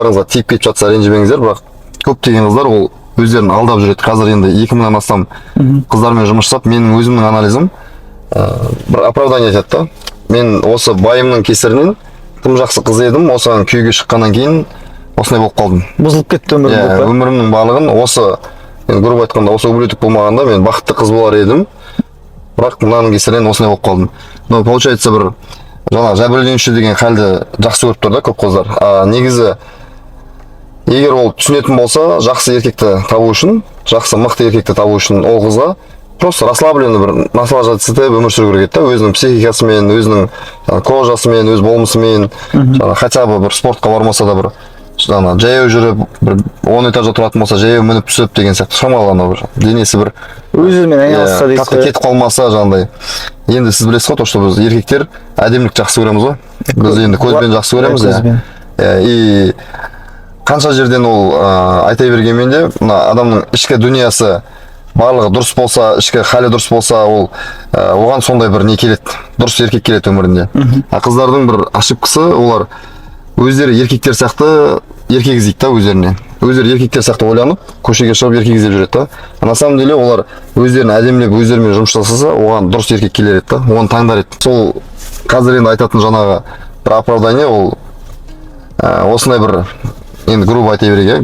Қызға тиіп кетіп жатса, ренжімеңіздер, бірақ көптеген қыздар ол өздерін алдап жүреді. Қазір енді 2000-нан астам қыздармен жұмыс жасап, менің өзімнің анализім, бір оправдание айтады да: «Мен осы байымның кесірінен, тым жақсы қыз едім, осыған күйеуге шыққаннан кейін осындай болып қалдым». Бұзылып кетті өмірім Иә, деп па? «Өмірімнің барлығын осы, енді грубо айтқанда, осы ублюдок болмағанда, мен бақытты қыз болар едім, бірақ мынаның кесірінен осындай болып қалдым». Но получается, бір жаңағы жәбірленуші деген халді жақсы көріп тұр да көп қыздар. А негізі, егер ол түсінетін болса, жақсы еркекті табу үшін, жақсы, мықты еркекті табу үшін ол қызға просто расслабленно бір наслаждаться етіп өмір сүру керек еді да, өзінің психикасымен, өзінің жаңағы кожасымен, өз болмысымен. Жаңағы хотя бы бір спортқа бармаса да, бір жаңағы жаяу жүріп, бір 10 этажда тұратын болса, жаяу мініп түсіп деген сияқты, шамалы анау бір денесі бір Өз өзімен айналысса дейсіз қатты ғой. кетіп қалмаса жаңағыдай. Енді сіз білесіз ғой, то что біз, еркектер, әдемілік жақсы көреміз ғой, біз енді көзбен жақсы көреміз, иә. Көзбен. Иә, и қанша жерден ол айта бергенмен де, мына адамның ішкі дүниясы барлығы дұрыс болса, ішкі халі дұрыс болса, ол оған сондай бір не келеді, дұрыс еркек келеді өмірінде. А қыздардың бір ошибкасы: олар өздері еркектер сияқты еркек іздейді да, өздеріне өздері еркектер сияқты ойланып, көшеге шығып, еркек іздеп жүреді да. А на самом деле олар өздерін әдемілеп, өздерімен жұмыс жасаса, оған дұрыс еркек келер еді да, оны таңдар еді. Сол қазір енді айтатын жаңағы бір оправдание ол, осындай бір, енді грубо айта берейік, иә.